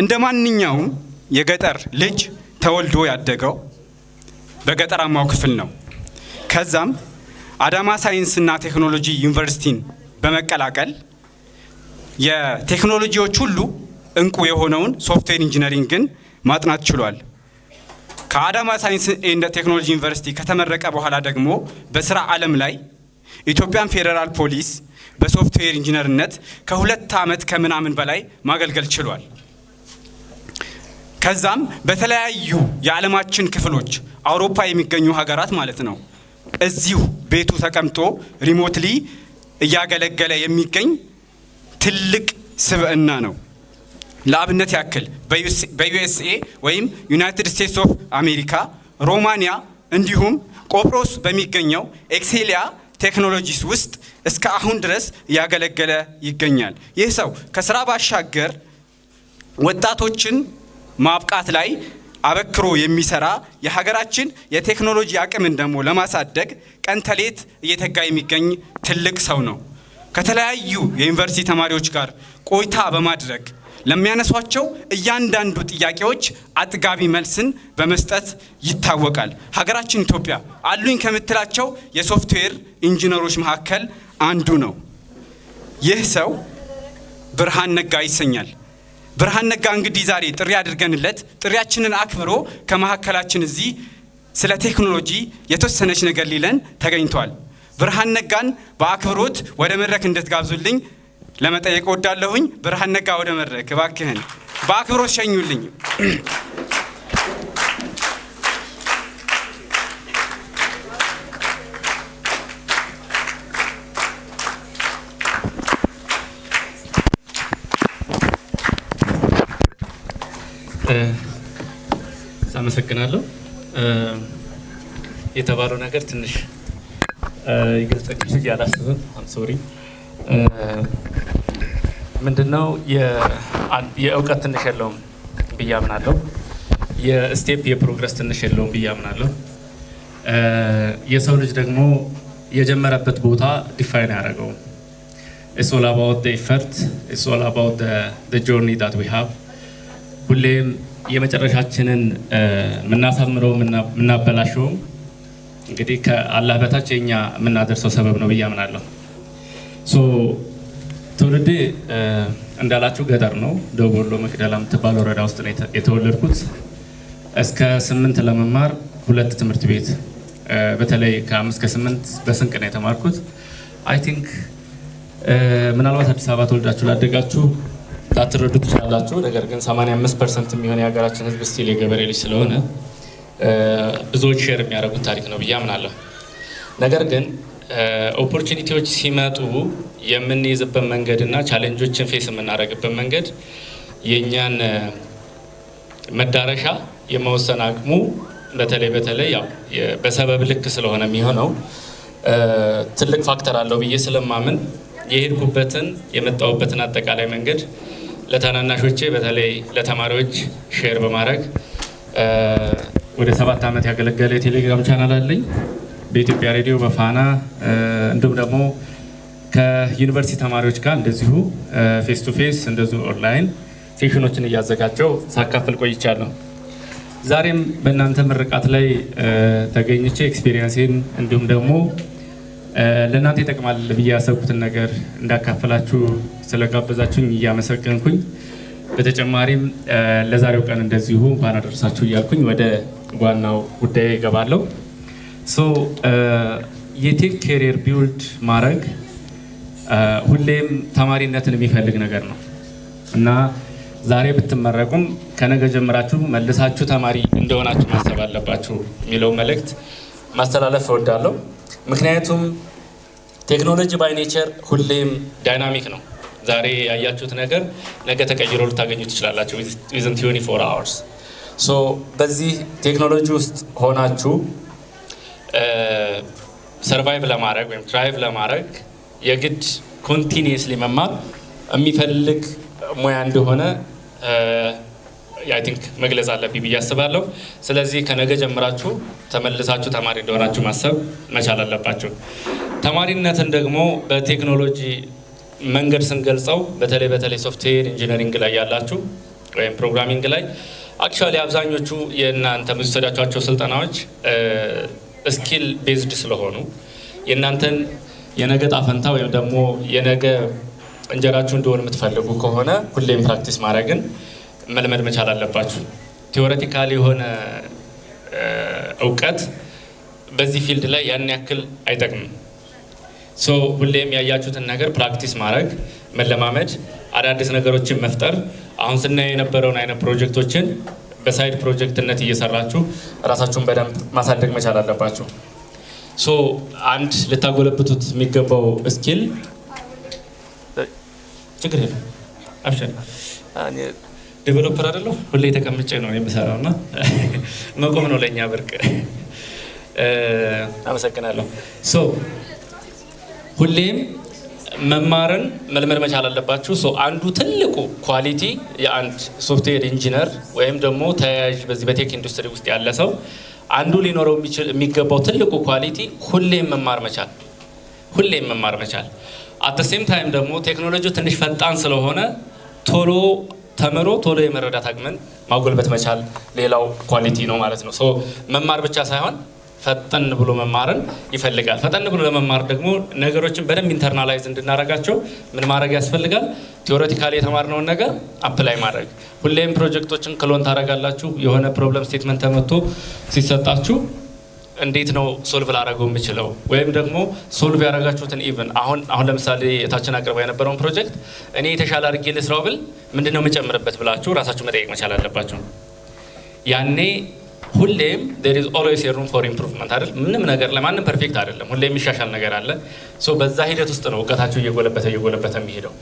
እንደ ማንኛውም የገጠር ልጅ ተወልዶ ያደገው በገጠራማው ክፍል ነው። ከዛም አዳማ ሳይንስና ቴክኖሎጂ ዩኒቨርሲቲን በመቀላቀል የቴክኖሎጂዎች ሁሉ እንቁ የሆነውን software engineering ን ማጥናት ችሏል። ከአዳማ Science and Technology ዩኒቨርሲቲ ከተመረቀ በኋላ ደግሞ በስራ ዓለም ላይ Ethiopian Federal Police በ software engineer ነት ከ2 ዓመት ከምናምን በላይ ማገልገል ችሏል። ከዛም በተለያዩ የዓለማችን ክፍሎች፣ አውሮፓ የሚገኙ ሀገራት ማለት ነው፣ እዚሁ ቤቱ ተቀምጦ remotely እያገለገለ የሚገኝ ትልቅ ስብዕና ነው። ለአብነት ያክል በ USA ወይም United States of America፣ ሮማንያ እንዲሁም ቆጵሮስ በሚገኘው Excelia Technologies ውስጥ እስከ አሁን ድረስ እያገለገለ ይገኛል። ይህ ሰው ከስራ ባሻገር ወጣቶችን ማብቃት ላይ አበክሮ የሚሰራ፣ የሀገራችን የቴክኖሎጂ አቅምን ደግሞ ለማሳደግ ቀን ተሌት እየተጋ የሚገኝ ትልቅ ሰው ነው። ከተለያዩ የዩኒቨርሲቲ ተማሪዎች ጋር ቆይታ በማድረግ ለሚያነሷቸው እያንዳንዱ ጥያቄዎች አጥጋቢ መልስን በመስጠት ይታወቃል። ሀገራችን ኢትዮጵያ አሉኝ ከምትላቸው የ software engineer ኦች መካከል አንዱ ነው። ይህ ሰው ብርሃን ነጋ ይሰኛል። ብርሃን ነጋ እንግዲህ ዛሬ ጥሪ አድርገንለት ጥሪያችንን አክብሮ ከመካከላችን እዚህ ስለ ቴክኖሎጂ የተወሰነች ነገር ሊለን ተገኝቷል። ብርሃን ነጋን በአክብሮት ወደ መድረክ እንድትጋብዙልኝ ለመጠየቅ እወዳለሁኝ። ብርሃን ነጋ፣ ወደ መድረክ እባክህን፣ በአክብሮት ሸኙልኝ። አመሰግናለሁ። የተባለው ነገር ትንሽ ይገልጸኛል ብዬ አላስብም። I'm sorry። ምንድነው፣ የእውቀት ትንሽ የለውም ብዬ አምናለሁ። የ step የ progress ትንሽ የለውም ብዬ አምናለሁ። የሰው ልጅ ደግሞ የጀመረበት ቦታ define አያደርገውም። It's all about the effort. It's all about the journey that we have. ሁሌም የመጨረሻችንን የምናሳምረው የምናበላሸውም እንግዲህ ከአላህ በታች የኛ የምናደርሰው ሰበብ ነው ብዬ አምናለሁ። So ትውልዴ እንዳላችሁ ገጠር ነው። ደቡብ ወሎ መቅደላ የምትባል ወረዳ ውስጥ ነው የተወለድኩት። እስከ 8 ለመማር ሁለት ትምህርት ቤት፣ በተለይ ከ5 ከ8 በስንቅ ነው የተማርኩት። I think ምናልባት አዲስ አበባ ተወልዳችሁ ላደጋችሁ ላትረዱ ትችላላችሁ። ነገር ግን 85% የሚሆን የሀገራችን ሕዝብ still የገበሬ ልጅ ስለሆነ ብዙዎች share የሚያደርጉት ታሪክ ነው ብዬ አምናለሁ። ነገር ግን opportunity ዎች ሲመጡ የምንይዝበት መንገድ እና challenge ኦችን face የምናደርግበት መንገድ የእኛን መዳረሻ የመወሰን አቅሙ በተለይ በተለይ ያው በሰበብ ልክ ስለሆነ የሚሆነው ትልቅ factor አለው ብዬ ስለማምን የሄድኩበትን የመጣሁበትን አጠቃላይ መንገድ ለታናናሾቼ፣ በተለይ ለተማሪዎች share በማድረግ ወደ 7 ዓመት ያገለገለ የቴሌግራም ቻናል አለኝ። በኢትዮጵያ ሬዲዮ፣ በፋና፣ እንዲሁም ደግሞ ከዩኒቨርሲቲ ተማሪዎች ጋር እንደዚሁ face to face እንደዚሁ online session ኦችን እያዘጋጀው ሳካፍል ቆይቻለሁ። ዛሬም በእናንተ ምርቃት ላይ ተገኝቼ experience ኤን እንዲሁም ደግሞ ለእናንተ ይጠቅማል ብዬ ያሰብኩትን ነገር እንዳካፈላችሁ ስለጋበዛችሁኝ እያመሰገንኩኝ፣ በተጨማሪም ለዛሬው ቀን እንደዚሁ እንኳን አደረሳችሁ እያልኩኝ ወደ ዋናው ጉዳይ እገባለሁ። So የ tech career build ማድረግ ሁሌም ተማሪነትን የሚፈልግ ነገር ነው እና ዛሬ ብትመረቁም ከነገ ጀምራችሁ መልሳችሁ ተማሪ እንደሆናችሁ ማሰብ አለባችሁ የሚለው መልእክት ማስተላለፍ እወዳለሁ። ምክንያቱም ቴክኖሎጂ by nature ሁሌም dynamic ነው። ዛሬ ያያችሁት ነገር ነገ ተቀይሮ ልታገኙ ትችላላችሁ within 24 hours። So በዚህ ቴክኖሎጂ ውስጥ ሆናችሁ survive ለማድረግ ወይም thrive ለማድረግ የግድ continuously መማር የሚፈልግ ሙያ እንደሆነ I think መግለጽ አለብኝ ብዬ አስባለሁ። ስለዚህ ከነገ ጀምራችሁ ተመልሳችሁ ተማሪ እንደሆናችሁ ማሰብ መቻል አለባችሁ። ተማሪነትን ደግሞ በቴክኖሎጂ መንገድ ስንገልጸው በተለይ በተለይ software engineering ላይ ያላችሁ ወይም programming ላይ actually አብዛኞቹ የእናንተ የምትወስዷቸው ስልጠናዎች skill based ስለሆኑ የእናንተን የነገ ዕጣ ፈንታ ወይም ደግሞ የነገ እንጀራችሁ እንደሆነ የምትፈልጉ ከሆነ ሁሌም practice ማድረግን መልመድ መቻል አለባችሁ። Theoretical የሆነ እውቀት በዚህ field ላይ ያን ያክል አይጠቅምም። So ሁሌም ያያችሁትን ነገር practice ማድረግ፣ መለማመድ፣ አዳዲስ ነገሮችን መፍጠር፣ አሁን ስናየው የነበረውን አይነት ፕሮጀክቶችን በ side ፕሮጀክትነት እየሰራችሁ ራሳችሁን በደንብ ማሳደግ መቻል አለባችሁ። So አንድ ልታጎለብቱት የሚገባው skill፣ ችግር የለም፣ አብሽር፣ developer አይደለሁ፣ ሁሌ ተቀምጬ ነው የምሰራው እና መቆም ነው ለእኛ ብርቅ። አመሰግናለሁ። So ሁሌም መማርን መልመድ መቻል አለባችሁ። So አንዱ ትልቁ quality የአንድ software engineer ወይም ደግሞ ተያያዥ በዚህ በ tech industry ውስጥ ያለ ሰው አንዱ ሊኖረው የሚገባው ትልቁ quality ሁሌም መማር መቻል፣ ሁሌም መማር መቻል። At same time ደግሞ ቴክኖሎጂው ትንሽ ፈጣን ስለሆነ ቶሎ ተምሮ ቶሎ የመረዳት አቅምን ማጎልበት መቻል ሌላው quality ነው ማለት ነው። So መማር ብቻ ሳይሆን ፈጠን ብሎ መማርን ይፈልጋል። ፈጠን ብሎ ለመማር ደግሞ ነገሮችን በደንብ internalize እንድናደርጋቸው ምን ማድረግ ያስፈልጋል? Theoretically የተማርነውን ነገር apply ማድረግ። ሁሌም ፕሮጀክቶችን clone ታደርጋላችሁ። የሆነ problem statement ተመቶ ሲሰጣችሁ እንዴት ነው solve ላደርገው የምችለው? ወይም ደግሞ solve ያደረጋችሁትን even አሁን ለምሳሌ የታችን አቅርባ የነበረውን ፕሮጀክት እኔ የተሻለ አድርጌ ልስራው ብል ምንድን ነው የምጨምርበት ብላችሁ ራሳችሁ መጠየቅ መቻል አለባችሁ። ያኔ ሁሌም there is always a room for improvement አይደል? ምንም ነገር ላይ ማንም perfect አይደለም። ሁሌም የሚሻሻል ነገር አለ። So በዛ ሂደት ውስጥ ነው እውቀታችሁ እየጎለበተ እየጎለበተ የሚሄደው።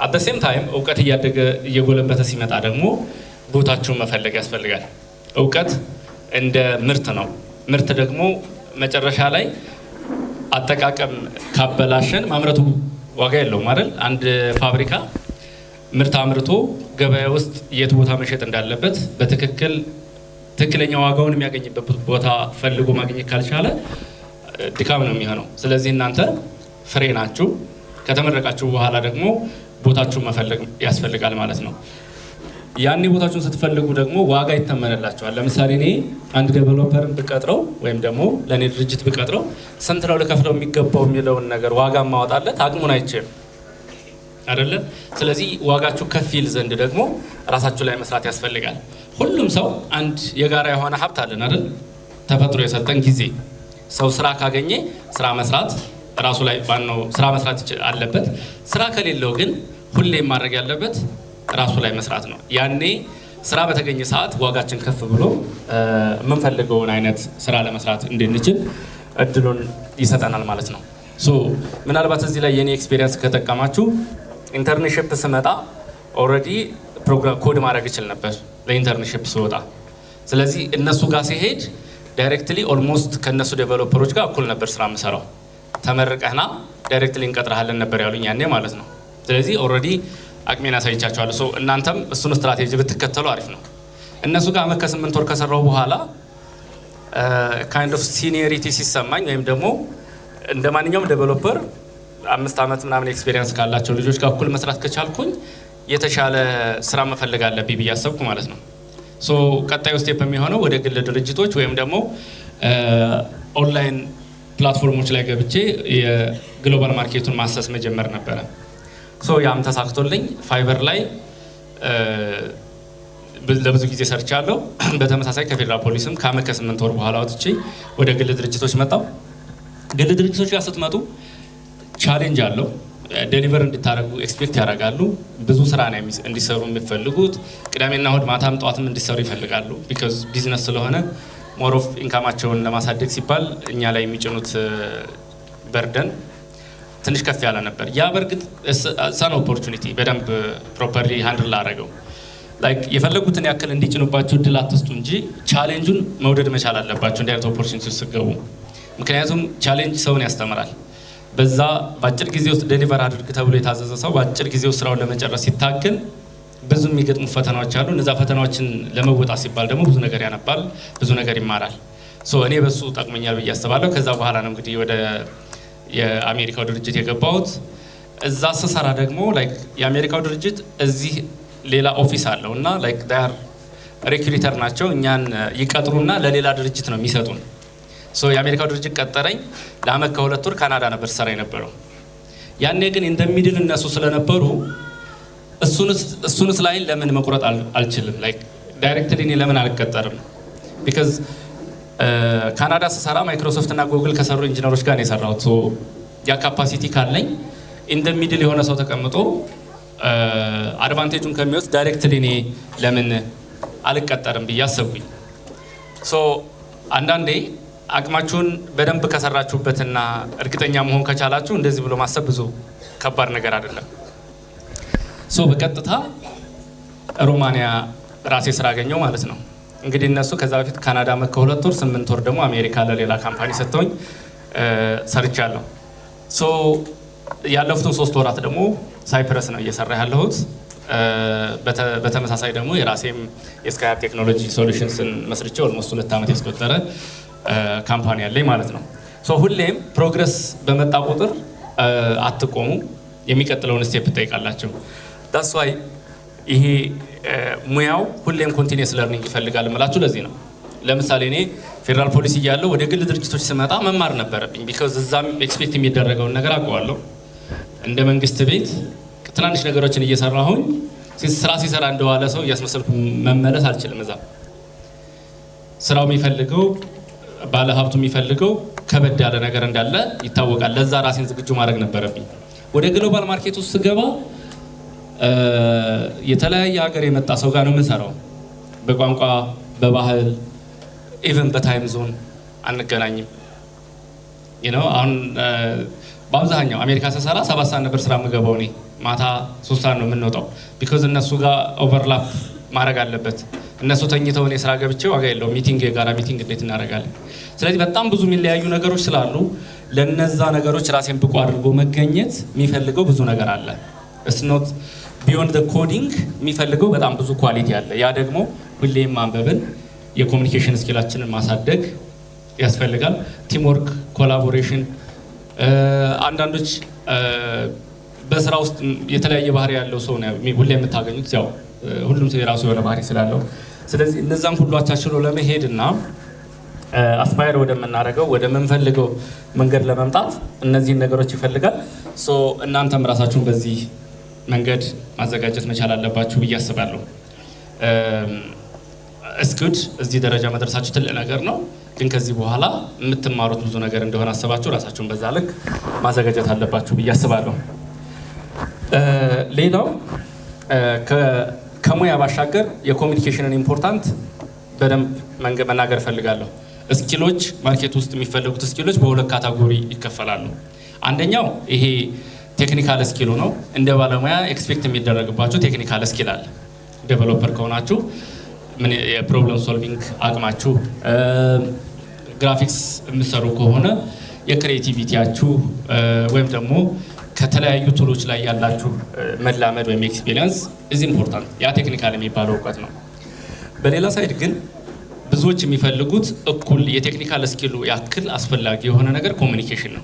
At the same time እውቀት እያደገ እየጎለበተ ሲመጣ ደግሞ ቦታችሁን መፈለግ ያስፈልጋል። እውቀት እንደ ምርት ነው። ምርት ደግሞ መጨረሻ ላይ አጠቃቀም ካበላሸን ማምረቱ ዋጋ የለውም አይደል? አንድ ፋብሪካ ምርት አምርቶ ገበያ ውስጥ የት ቦታ መሸጥ እንዳለበት በትክክል ትክክለኛ ዋጋውን የሚያገኝበት ቦታ ፈልጎ ማግኘት ካልቻለ ድካም ነው የሚሆነው። ስለዚህ እናንተ ፍሬ ናችሁ። ከተመረቃችሁ በኋላ ደግሞ ቦታችሁን መፈለግ ያስፈልጋል ማለት ነው። ያኔ ቦታችሁን ስትፈልጉ ደግሞ ዋጋ ይተመንላችኋል። ለምሳሌ እኔ አንድ developer ን ብቀጥረው ወይም ደግሞ ለእኔ ድርጅት ብቀጥረው ስንት ነው ልከፍለው የሚገባው የሚለውን ነገር ዋጋ ማወጣለት አቅሙን አይቼም አይደለ? ስለዚህ ዋጋችሁ ከፍ ይል ዘንድ ደግሞ ራሳችሁ ላይ መስራት ያስፈልጋል። ሁሉም ሰው አንድ የጋራ የሆነ ሀብት አለን አይደል? ተፈጥሮ የሰጠን ጊዜ። ሰው ስራ ካገኘ ስራ መስራት ራሱ ላይ ባነው ስራ መስራት አለበት። ስራ ከሌለው ግን ሁሌም ማድረግ ያለበት ራሱ ላይ መስራት ነው። ያኔ ስራ በተገኘ ሰዓት ዋጋችን ከፍ ብሎ የምንፈልገውን አይነት ስራ ለመስራት እንድንችል እድሉን ይሰጠናል ማለት ነው። So ምናልባት እዚህ ላይ የኔ experience ከጠቀማችሁ internship ስመጣ already program code ማድረግ እችል ነበር ለ internship ስወጣ። ስለዚህ እነሱ ጋር ስሄድ directly almost ከእነሱ developer ኦች ጋር እኩል ነበር ስራ የምሰራው። ተመርቀህና directly እንቀጥረሃለን ነበር ያሉኝ ያኔ ማለት ነው። ስለዚህ already አቅሜን አሳይቻቸዋለሁ። So እናንተም እሱን ስትራቴጂ ብትከተሉ አሪፍ ነው። እነሱ ጋር አመት ከ8 ወር ከሰራሁ በኋላ kind of seniority ሲሰማኝ ወይም ደግሞ እንደ ማንኛውም developer 5 ዓመት ምናምን experience ካላቸው ልጆች ጋር እኩል መስራት ከቻልኩኝ የተሻለ ስራ መፈለግ አለብኝ ብዬ አሰብኩ ማለት ነው። So ቀጣዩ step የሚሆነው ወደ ግል ድርጅቶች ወይም ደግሞ online platform ኦች ላይ ገብቼ የ global market ኡን ማሰስ መጀመር ነበረ። So ያም ተሳክቶልኝ Fiverr ላይ ለብዙ ጊዜ ሰርቻለሁ። በተመሳሳይ ከፌዴራል ፖሊስም ከአመት ከ8 ወር በኋላ ወጥቼ ወደ ግል ድርጅቶች መጣሁ። ግል ድርጅቶች ጋር ስትመጡ challenge አለው። Deliver እንድታደርጉ expect ያደርጋሉ። ብዙ ስራ ነው እንዲሰሩ የሚፈልጉት። ቅዳሜና እሁድ ማታም ጠዋትም እንዲሰሩ ይፈልጋሉ። Because business ስለሆነ more of income ኣቸውን ለማሳደግ ሲባል እኛ ላይ የሚጭኑት burden ትንሽ ከፍ ያለ ነበር። ያ በእርግጥ it's an opportunity በደንብ properly handle ላደረገው like የፈለጉትን ያክል እንዲጭኑባችሁ እድል አትስጡ እንጂ challenge ኡን መውደድ መቻል አለባችሁ እንዲህ አይነት opportunity ውስጥ ስትገቡ። ምክንያቱም challenge ሰውን ያስተምራል። በዛ በአጭር ጊዜ ውስጥ deliver አድርግ ተብሎ የታዘዘ ሰው በአጭር ጊዜ ውስጥ ስራውን ለመጨረስ ሲታገል ብዙ የሚገጥሙ ፈተናዎች አሉ። እነዛ ፈተናዎችን ለመወጣት ሲባል ደግሞ ብዙ ነገር ያነባል፣ ብዙ ነገር ይማራል። So እኔ በሱ ጠቅሞኛል ብዬ አስባለሁ። ከዛ በኋላ ነው እንግዲህ ወደ የአሜሪካው ድርጅት የገባሁት። እዛ ስሰራ ደግሞ like የአሜሪካው ድርጅት እዚህ ሌላ office አለው እና like they're recruiter ናቸው። እኛን ይቀጥሩና ለሌላ ድርጅት ነው የሚሰጡን። So የአሜሪካው ድርጅት ቀጠረኝ። ለአመት ከ2 ወር ካናዳ ነበር ስሰራ የነበረው። ያኔ ግን in the middle እነሱ ስለነበሩ እሱንስ line ለምን መቁረጥ አልችልም? Like directly እኔ ለምን አልቀጠርም? Because ካናዳ ስሰራ ማይክሮሶፍት እና ጉግል ከሰሩ ኢንጂነሮች ጋር ነው የሰራሁት። So ያ capacity ካለኝ in the middle የሆነ ሰው ተቀምጦ advantage ኡን ከሚወስድ directly እኔ ለምን አልቀጠርም ብዬ አሰብኩኝ። So አንዳንዴ አቅማችሁን በደንብ ከሰራችሁበትና እርግጠኛ መሆን ከቻላችሁ እንደዚህ ብሎ ማሰብ ብዙ ከባድ ነገር አይደለም። So በቀጥታ ሮማንያ ራሴ ስራ አገኘው ማለት ነው። እንግዲህ እነሱ ከዛ በፊት ካናዳ አመት ከ2 ወር፣ 8 ወር ደግሞ አሜሪካ ለሌላ company ሰጥተውኝ ሰርቻለሁ። So ያለፉትን 3 ወራት ደግሞ ሳይፕረስ ነው እየሰራ ያለሁት። በተመሳሳይ ደግሞ የራሴም የስካይፕ Technology Solutions ን መስርቼ almost 2 ዓመት ያስቆጠረ company አለኝ ማለት ነው። So ሁሌም progress በመጣ ቁጥር አትቆሙ፣ የሚቀጥለውን step ትጠይቃላችሁ። That's why ይሄ ሙያው ሁሌም continuous learning ይፈልጋል እምላችሁ ለዚህ ነው። ለምሳሌ እኔ ፌዴራል ፖሊስ እያለሁ ወደ ግል ድርጅቶች ስመጣ መማር ነበረብኝ። Because እዛም expect የሚደረገውን ነገር አውቀዋለሁ። እንደ መንግስት ቤት ትናንሽ ነገሮችን እየሰራሁኝ ስራ ሲሰራ እንደዋለ ሰው እያስመሰልኩ መመለስ አልችልም። እዛ ስራው የሚፈልገው፣ ባለ ሀብቱ የሚፈልገው ከበድ ያለ ነገር እንዳለ ይታወቃል። ለዛ ራሴን ዝግጁ ማድረግ ነበረብኝ። ወደ global market ውስጥ ስገባ የተለያየ ሀገር የመጣ ሰው ጋር ነው የምንሰራው። በቋንቋ፣ በባህል፣ even በ time zone አንገናኝም። አሁን በአብዛኛው አሜሪካ ስሰራ 7 ሰዓት ነበር ስራ የምገባው፣ እኔ ማታ 3 ሰዓት ነው የምንወጣው። Because እነሱ ጋር overlap ማድረግ አለበት። እነሱ ተኝተው እኔ ስራ ገብቼ ዋጋ የለውም። Meeting፣ የጋራ meeting እንዴት እናደርጋለን? ስለዚህ በጣም ብዙ የሚለያዩ ነገሮች ስላሉ ለነዛ ነገሮች ራሴን ብቁ አድርጎ መገኘት የሚፈልገው ብዙ ነገር አለ። It's not beyond coding፣ የሚፈልገው በጣም ብዙ quality አለ። ያ ደግሞ ሁሌም ማንበብን፣ የ communication skill ኣችንን ማሳደግ ያስፈልጋል። Teamwork፣ collaboration። አንዳንዶች በስራ ውስጥ የተለያየ ባህሪ ያለው ሰው ነው ሁሌ የምታገኙት። ያው ሁሉም ሰው የራሱ የሆነ ባህሪ ስላለው፣ ስለዚህ እነዛን ሁሉ አቻችሎ ለመሄድ እና aspire ወደምናደርገው፣ ወደምንፈልገው መንገድ ለመምጣት እነዚህን ነገሮች ይፈልጋል። So እናንተም ራሳችሁን በዚህ መንገድ ማዘጋጀት መቻል አለባችሁ ብዬ አስባለሁ። It's good፣ እዚህ ደረጃ መድረሳችሁ ትልቅ ነገር ነው። ግን ከዚህ በኋላ የምትማሩት ብዙ ነገር እንደሆነ አስባችሁ ራሳችሁን በዛ ልክ ማዘጋጀት አለባችሁ ብዬ አስባለሁ። ሌላው ከሙያ ባሻገር የ communication ን important በደንብ መናገር እፈልጋለሁ። Skill ኦች፣ market ውስጥ የሚፈለጉት skill ኦች በሁለት category ይከፈላሉ። አንደኛው ይሄ technical skill ኡ ነው። እንደ ባለሙያ expect የሚደረግባችሁ technical skill አለ። Developer ከሆናችሁ ምን የ problem solving አቅማችሁ፣ ግራፊክስ የምትሰሩ ከሆነ የ creativity ያችሁ ወይም ደግሞ ከተለያዩ tool ኦች ላይ ያላችሁ መላመድ ወይም experience is important። ያ technical የሚባለው እውቀት ነው። በሌላ side ግን ብዙዎች የሚፈልጉት እኩል የ technical skill ኡ ያክል አስፈላጊ የሆነ ነገር communication ነው።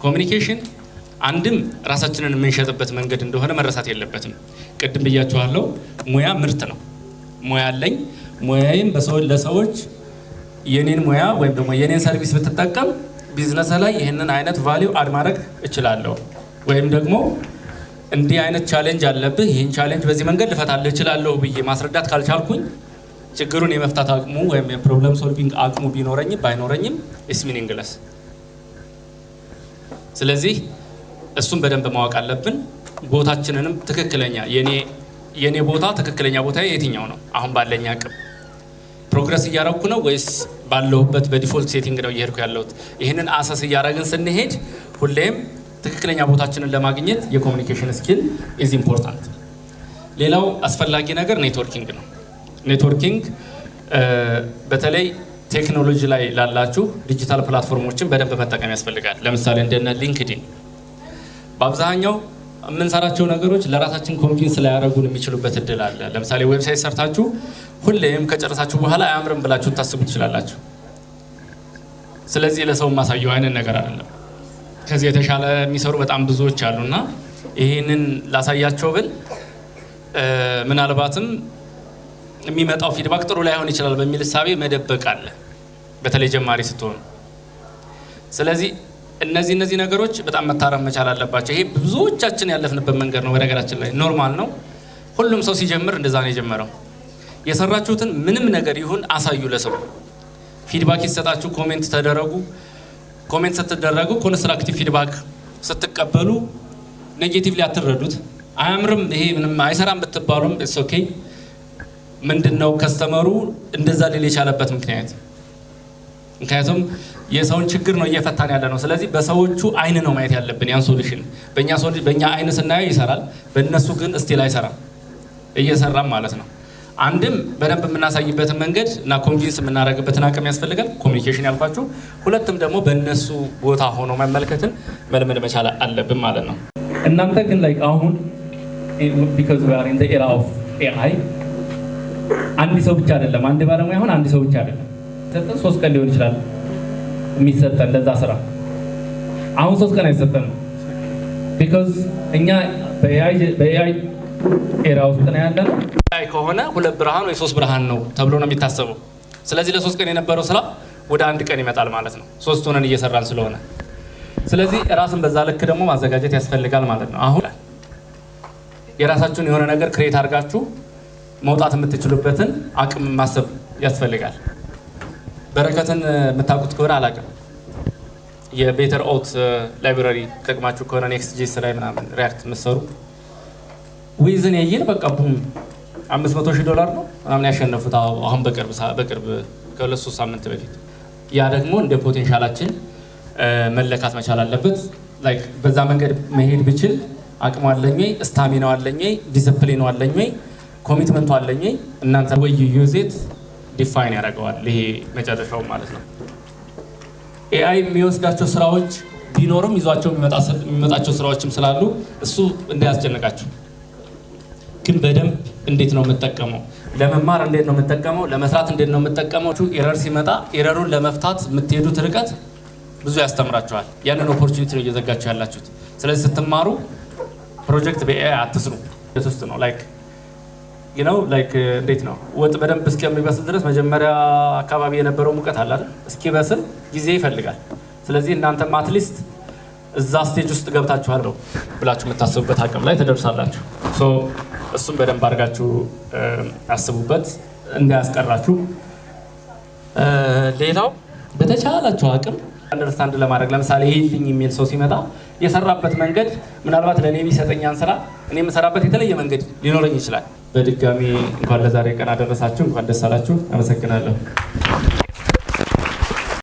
Communication አንድም ራሳችንን የምንሸጥበት መንገድ እንደሆነ መረሳት የለበትም። ቅድም ብያችኋለሁ፣ ሙያ ምርት ነው። ሙያ አለኝ። ሙያዬም ለሰዎች የኔን ሙያ ወይም ደግሞ የኔን service ብትጠቀም ቢዝነስ ላይ ይህንን አይነት value add ማድረግ እችላለሁ፣ ወይም ደግሞ እንዲህ አይነት challenge አለብህ፣ ይህን challenge በዚህ መንገድ ልፈታልህ እችላለሁ ብዬ ማስረዳት ካልቻልኩኝ ችግሩን የመፍታት አቅሙ ወይም የ problem solving አቅሙ ቢኖረኝም ባይኖረኝም it's meaningless። ስለዚህ እሱን በደንብ ማወቅ አለብን። ቦታችንንም ትክክለኛ የኔ ቦታ፣ ትክክለኛ ቦታ የትኛው ነው? አሁን ባለኝ አቅም progress እያረኩ ነው ወይስ ባለሁበት በ default setting ነው እየሄድኩ ያለሁት? ይህንን assess እያደረግን ስንሄድ ሁሌም ትክክለኛ ቦታችንን ለማግኘት የ communication skill is important። ሌላው አስፈላጊ ነገር networking ነው። Networking በተለይ ቴክኖሎጂ ላይ ላላችሁ digital platform ኦችን በደንብ መጠቀም ያስፈልጋል። ለምሳሌ እንደነ LinkedIn። በአብዛኛው የምንሰራቸው ነገሮች ለራሳችን convince ላያደርጉን የሚችሉበት እድል አለ። ለምሳሌ website ሰርታችሁ ሁሌም ከጨረሳችሁ በኋላ አያምርም ብላችሁ ታስቡ ትችላላችሁ። ስለዚህ ለሰው የማሳየው አይነት ነገር አይደለም። ከዚህ የተሻለ የሚሰሩ በጣም ብዙዎች አሉና ይህንን ላሳያቸው ብል ምናልባትም የሚመጣው feedback ጥሩ ላይሆን ይችላል በሚል እሳቤ መደበቅ አለ፣ በተለይ ጀማሪ ስትሆኑ። ስለዚህ እነዚህ ነገሮች በጣም መታረም መቻል አለባቸው። ይሄ ብዙዎቻችን ያለፍንበት መንገድ ነው። በነገራችን ላይ normal ነው። ሁሉም ሰው ሲጀምር እንደዛ ነው የጀመረው። የሰራችሁትን ምንም ነገር ይሁን አሳዩ ለሰው። Feedback ይሰጣችሁ፣ comment ተደረጉ። Comment ስትደረጉ constructive feedback ስትቀበሉ negatively አትረዱት። አያምርም፣ ይሄ ምንም አይሰራም ብትባሉም it's okay። ምንድን ነው customer ኡ እንደዛ ሊል የቻለበት ምክንያት? ምክንያቱም የሰውን ችግር ነው እየፈታን ያለ ነው። ስለዚህ በሰዎቹ አይን ነው ማየት ያለብን ያን solution። በእኛ አይን ስናየው ይሰራል፣ በእነሱ ግን still አይሰራም፣ እየሰራም ማለት ነው። አንድም በደንብ የምናሳይበትን መንገድ እና convince የምናደርግበትን አቅም ያስፈልጋል፣ communication ያልኳችሁ። ሁለትም ደግሞ በእነሱ ቦታ ሆኖ መመልከትን መልመድ መቻል አለብን ማለት ነው። እናንተ ግን like አሁን because we are in the era of AI፣ አንድ ሰው ብቻ አይደለም፣ አንድ ባለሙያ አሁን አንድ ሰው ብቻ አይደለም ሰጠን፣ 3 ቀን ሊሆን ይችላል የሚሰጠን ለዛ ስራ። አሁን 3 ቀን አይሰጠንም። Because እኛ በ AI era ውስጥ ነው ያለነው። AI ከሆነ ሁለት ብርሃን ወይ ሶስት ብርሃን ነው ተብሎ ነው የሚታሰበው። ስለዚህ ለ3 ቀን የነበረው ስራ ወደ አንድ ቀን ይመጣል ማለት ነው፣ ሶስት ሆነን እየሰራን ስለሆነ። ስለዚህ ራስን በዛ ልክ ደግሞ ማዘጋጀት ያስፈልጋል ማለት ነው። አሁን የራሳችሁን የሆነ ነገር create አድርጋችሁ መውጣት የምትችሉበትን አቅም ማሰብ ያስፈልጋል። በረከትን የምታውቁት ከሆነ አላውቅም። የ Better Auth library ጠቅማችሁ ከሆነ Next.js ላይ ምናምን React የምትሰሩ within a year በቃ boom፣ 500 ሺህ ዶላር ነው ምናምን ያሸነፉት አሁን በቅርብ ከ2-3 ሳምንት በፊት። ያ ደግሞ እንደ potential ኣችን መለካት መቻል አለበት። Like በዛ መንገድ መሄድ ብችል አቅሙ አለኝ ወይ፣ stamina ው አለኝ ወይ፣ ዲስፕሊኑ አለኝ ወይ፣ commitment ኡ አለኝ ወይ፣ እናንተ ወይ use it define ያደርገዋል። ይሄ መጨረሻው ማለት ነው። AI የሚወስዳቸው ስራዎች ቢኖሩም ይዟቸው የሚመጣቸው ስራዎችም ስላሉ እሱ እንዳያስጨንቃችሁ። ግን በደንብ እንዴት ነው የምጠቀመው፣ ለመማር እንዴት ነው የምጠቀመው፣ ለመስራት እንዴት ነው የምጠቀመው፣ error ሲመጣ error ኡን ለመፍታት የምትሄዱት ርቀት ብዙ ያስተምራችኋል። ያንን opportunity ነው እየዘጋችሁ ያላችሁት። ስለዚህ ስትማሩ ፕሮጀክት በ AI አትስሩ። ውስጥ ነው like እንዴት ነው ወጥ በደንብ እስከሚበስል ድረስ መጀመሪያ አካባቢ የነበረው ሙቀት አለ አይደል? እስኪበስል ጊዜ ይፈልጋል። ስለዚህ እናንተም at least እዛ stage ውስጥ ገብታችኋል ነው ብላችሁ የምታስቡበት አቅም ላይ ትደርሳላችሁ። So እሱም በደንብ አድርጋችሁ አስቡበት እንዳያስቀራችሁ። ሌላው በተቻላችሁ አቅም understand ለማድረግ፣ ለምሳሌ ይህልኝ የሚል ሰው ሲመጣ የሰራበት መንገድ ምናልባት ለእኔ ቢሰጠኛን ስራ እኔ የምሰራበት የተለየ መንገድ ሊኖረኝ ይችላል። በድጋሚ እንኳን ለዛሬ ቀን አደረሳችሁ፣ እንኳን ደስ አላችሁ። አመሰግናለሁ።